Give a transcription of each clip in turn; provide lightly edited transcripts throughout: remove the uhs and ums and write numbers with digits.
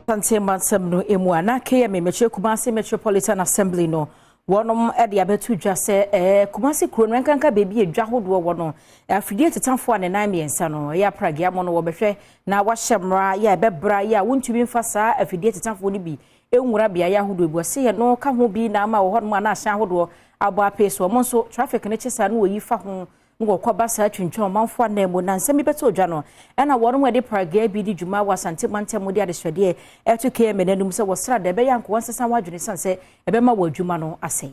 Asante mantam no emu a na KMA mekyerɛ Kumasi Metropolitan Assembly no wɔnom de abɛto dwa sɛ ɛɛ Kumasi kuro no nkanka beebi edwa ahodoɔ wɔ no afidie tetafoɔ a ne nan mmiɛnsa no ɛyɛ apragea mo no wɔbɛhwɛ na wahyɛ mmara yɛ a ɛbɛbra yɛ a wontumi mfa saa afidie tetafoɔ no bi nwura beaeɛ ahodoɔ bi. Wɔsi yɛ no ka ho bi na ama wɔ hɔnom a na ahyɛn ahodoɔ abɔ apee so. Wɔn nso traffic no kye saa no wɔyi fa ho na wɔkɔba saa twintwɛn ɔmanfoɔ anan mu na nsɛm bi bɛtɔ odwa no ɛna wɔn a de pragea bi di dwuma wɔ Asante mantam mu de adesrɛdeɛ ɛto KMA n'anim sɛ wɔsra da ɛbɛyɛ anko wɔnsesa wɔn adwene san sɛ ɛbɛma wɔ adwuma no asɛe.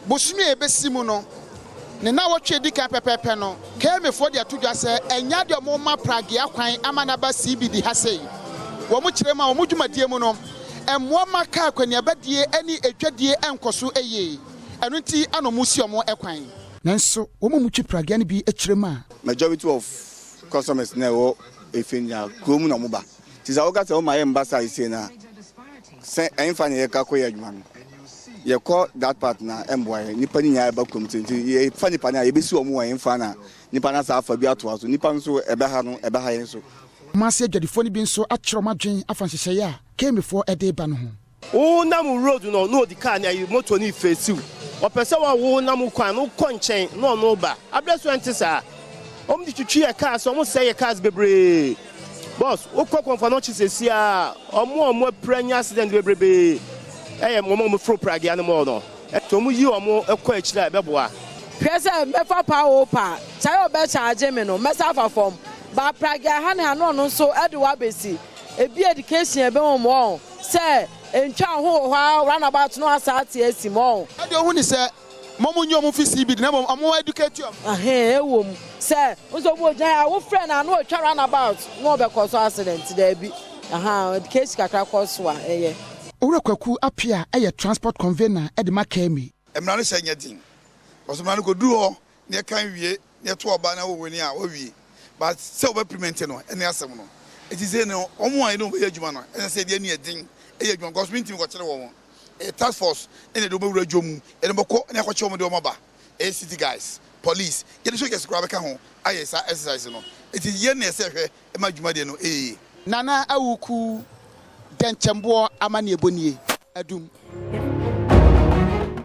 Bosome a ɛbɛsi mu no ne na wɔtwe edi kan pɛpɛɛpɛ no, KMAfoɔ de ato dwa sɛ ɛnya deɛ ɔmo ma pragea kwan ama n'aba CBD ha sei. Wɔn kyerɛ mu a wɔn dwumadie mu no, mmoa ma kaa akɔneabadie ne edwadie nkɔ so yie, ɛno nti ana ɔmo si ɔmo kwan. Nanso wɔn a wɔtwi pragea no bi kyerɛ mu a, Majority of customers na ɛwɔ efe nya kurom na ɔmo ba, nti sɛ woka sɛ woma yɛ mba saa esie na sɛ ɛnfa na yɛka kɔ yɛ adwuma no, yɛkɔ that part na ɛmboa yɛ. Nipa no nyinaa ɛba kurom, nti yɛfa nipa no a yɛbɛsi wɔn wɔ ɛnfa na nipa no asa afa bi atoa so, nipa nso ɛbɛha no, ɛbɛha yɛn so. Kumasi adwadifoɔ no bi nso akyerɛ wɔn adwene afa nhyehyɛeɛ a KMAfoɔ de ba no ho. Wo nam road no na ɔdi car ne ayi moto ne fesiw, ɔpɛ sɛ wa wo nam kwan no kɔ nkyɛn na ɔno ba abrɛ so. Ɛnte saa, ɔmo de twitwi yɛ cars, ɔmo sɛ yɛ cars bebree. Boss, wokɔ Kɔmfo Anɔkye sɛsi a, ɔmo a ɔmo apira nya accident bebrebee ɛyɛ ɔmo a ɔmo foro pragea no mɔɔ no. Ɛtɔ ɔmo yi ɔmo kɔ akyire a, ɛbɛboa. Hwɛ sɛ mɛfa paa o paa kyɛ ɔbɛkyaagye me no, mɛsa afa fam ba pragea ha ne ano. Ɔno nso ɛde wabɛsi ebi education ɛbɛn wɔn wɔn sɛ ntwa ho wɔ hɔ a roundabout no asa ate asi mu ɔn. Ɛdeɛ ohun ni sɛ mo mo nye ɔmo fi CBD na mmom ɔmo educate ɔmo. Ahɛn ɛwɔ mu sɛ nso mo gyina a wofrɛ na ano otwa roundabout na ɔbɛkɔ so accident daabi ahan education kakra kɔ so a ɛyɛ. Owura Kwaku Apia ɛyɛ transport convener ɛde ma KMA. Mmara no hyɛ nyɛ den wɔsɔ mmara no kɔduru hɔ na yɛkan wie na yɛto ɔba na wɔwɔ ni a wɔwie, but sɛ wɔbɛ implement no ɛne asɛm no. Eti sɛ no wɔn a yɛne wɔn bɛyɛ adwuma no ɛsɛ sɛ yɛde ani ɛden ɛyɛ adwuma because mi ntumi kɔkyerɛ wɔn. Ɛyɛ task force ɛna yɛde wɔn bɛwura dwom mu, yɛde bɛkɔ ɛna akɔkyerɛ wɔn de wɔn aba. Ɛyɛ city guys, police, yɛde soldiers koraa bɛka ho ayɛ saa exercise no. Eti yɛn na ɛsɛ hwɛ ɛma dwumadie no ɛyɛ yie. Nana Awuku Dɛnkyɛmboɔ amanneɛbɔ nie, Adum.